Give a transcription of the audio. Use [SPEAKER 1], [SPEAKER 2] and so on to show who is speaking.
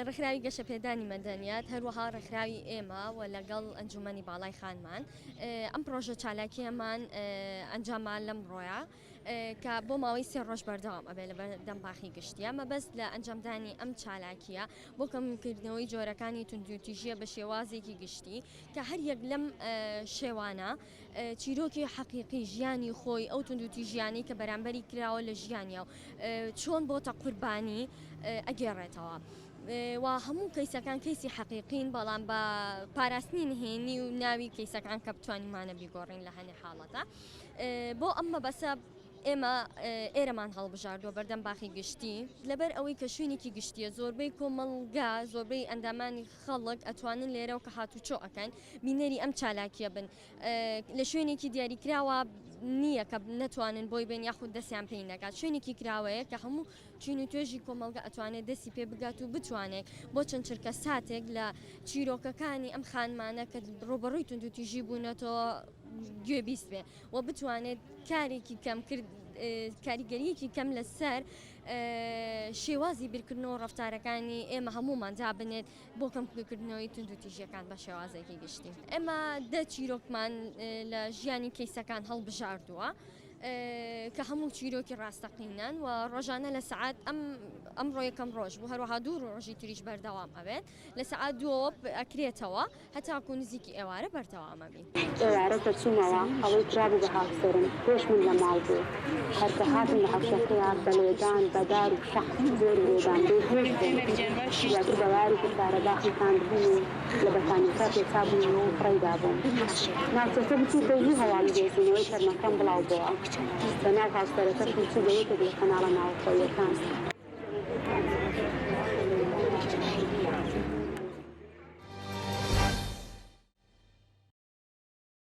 [SPEAKER 1] ڕێکخراوی گەشەپێدانی مەدەنیەت، هەروەها ڕێکخراوی ئێمە و لەگەڵ ئەنجومەنی باڵای خانمان ئەم پڕۆژە چالاکییەمان ئەنجاممان لەمڕۆیە کە بۆ ماوەی سێ ڕۆژ بەردەوام ئەبێت لە بەردەم باخی گشتیە. مەبەست لە ئەنجامدانی ئەم چالاکییە بۆ کەمکردنەوەی جۆرەکانی توندوتیژیە بە شێوازێکی گشتی کە هەر یەک لەم شێوانە چیرۆکی حەقیقی ژیانی خۆی ئەو توندوتیژیانەی کە بەرامبەری کراوە لە ژیانیا و چۆن بۆتە قوربانی ئەگێڕێتەوە. و هەموو کەیسەکان کەیسی حەقیقین بەڵام بە پاراستنی نهێنی و ناوی کەیسەکان کە بتوانیمانە بیگۆڕین لە هەنێ حاڵەتە بۆ ئەم مەبەسە ئێمە ئێرەمان هەڵبژاردووە بەردەم باخی گشتی لەبەر ئەوەی کە شوێنێکی گشتیە زۆربەی کۆمەڵگا زۆربەی ئەندامانی خەڵک ئەتوانن لێرەوە کە هاتوچۆ ئەکەن بینەری ئەم چالاکیە بن لە شوێنێکی دیاریکراوە نییە کە نەتوانن بۆی بێن یاخود دەستیان پێی نەگات شوێنێکی کراوەیە کە هەموو چین و توێژی کۆمەڵگە ئەتوانێت دەستی پێ بگات و بتوانێت بۆ چەند چرکە ساتێک لە چیرۆکەکانی ئەم خانمانە کە ڕووبەڕووی توندوتیژی بوونەتەوە گوێبیست بێ و بتوانێت کارێکی کەم کرد کاریگەریەکی کەم لەسەر شێوازی بیرکردنەوە ڕەفتارەکانی ئێمە هەموومان دابنێت بۆ کەمکردنەوەی توندوتیژیەکان بە شێوازێکی گشتی. ئێمە دە چیرۆکمان لە ژیانی کەیسەکان هەڵبژاردووە کە هەموو چیرۆکی ڕاستەقینەن و ڕۆژانە لە سەعات ئەم ئەمڕۆ یەکەم ڕۆژ بوو هەروەها دوو ڕۆژی تریش بەردەوام ئەبێت لە سەعات دووەوە ئەکرێتەوە هەتاکو نزیکی ئێوارە بەردەوام ئەبین.
[SPEAKER 2] ئێوارە کە چوومەوە، ئەوەی کرابوو بە هاوسەرم، پێش من لە ماڵ بوو. هەر کە هاتم لە حەوشەکەیا بە لێدان، بە دار و شەق زۆری لێدام، بێ هۆش بووم. دواتر بە وایەرێکی کارەبا خنکاندبووم و لە بەتانیەکە پێچابوومەوە و فڕێی دابووم. ناوچەکە بچووکە و زوو هەواڵی دۆزینەوەی تەرمەکەم بڵاو بۆوە. بە ناو هاوسەرەکەشم چوو بە یەکێک لە کەناڵە ناوخۆییەکان.